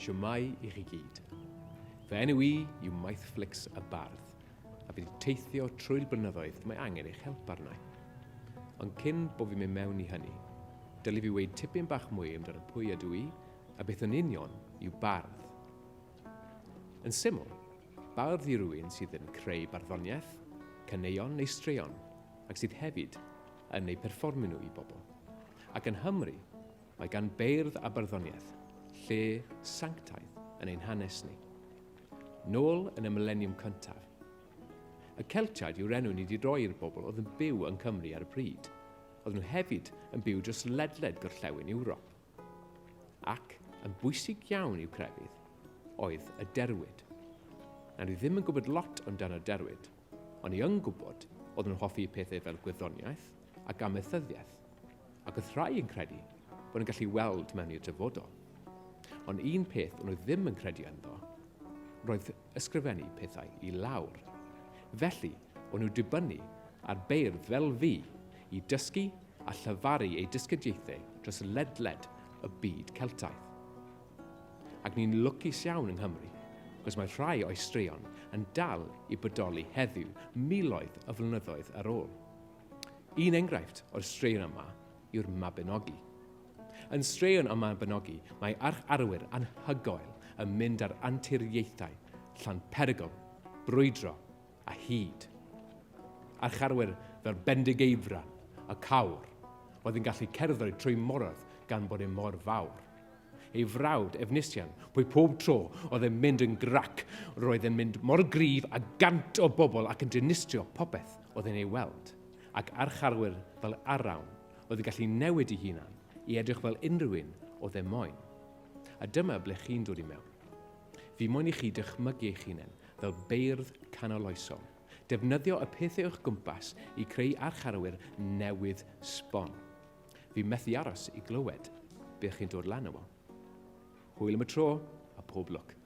Shwmae i chi gyd. Fy enw i yw Maethflix y Bardd, a fi wedi teithio trwy'r blynyddoedd mae angen eich help arna i. Ond cyn bo fi'n mynd mewn i hynny, dylai fi weud tipyn bach mwy amdano pwy ydw i a beth yn union yw bardd. Yn syml, bardd yw rhywun sydd yn creu barddoniaeth, caneuon neu straeon, ac sydd hefyd yn eu perfformio nhw i bobl. Ac yn Nghymru, mae gan beirdd a barddoniaeth lle sanctaidd yn ein hanes ni. Nôl yn y mileniwm cyntaf, y Celtiaid yw'r enw ni wedi roi i'r bobl oedd yn byw yng Nghymru ar y pryd. Oedden nhw hefyd yn byw dros ledled gorllewin Ewrop. Ac, yn bwysig iawn i'w crefydd, oedd y derwyd. Nawr, ni ddim yn gwybod lot amdano'r derwyd, ond ni yn gwybod oedden nhw'n hoffi pethau fel gwyddoniaeth ac amaethyddiaeth. Ac oedd rhai yn credu bod nhw'n gallu weld mewn i'r dyfodol. Ond un peth o'n nhw ddim yn credu ynddo, roedd ysgrifennu pethau i lawr. Felly, o'n nhw dibynnu ar beirdd fel fi i dysgu a llefaru eu dysgediaethau dros ledled y byd Celtaidd. Ac ni'n lwcus iawn yng Nghymru, achos mae rhai o'i straeon yn dal i bodoli heddiw, miloedd o flynyddoedd ar ôl. Un enghraifft o'r straeon yma yw'r Mabinogi. Yn straeon y Mabinogi, mae arch-arwyr anhygoel yn mynd ar anturiaethau llawn perygl, brwydro a hud. Archarwyr fel Bendigeidfran y cawr, oedd yn gallu cerdded trwy moroedd gan bod e mor fawr. Ei frawd, Efnisian, pwy pob tro oedd e'n mynd yn grac, roedd e'n mynd mor gryf a gant o bobl ac yn dinistrio popeth oedd e'n ei weld. Ac archarwyr fel Arawn, oedd yn gallu newid ei hunan i edrych fel unrhyw un oedd e moyn. A dyma ble chi'n dod i mewn. Fi moyn i chi dychmygu eich hunain fel beirdd canoloesol, defnyddio y pethau o'ch gwmpas i creu archarwyr newydd sbon. Fi methu aros i glywed be chi'n dod lan efo. Hwyl am y tro, a pob lwc.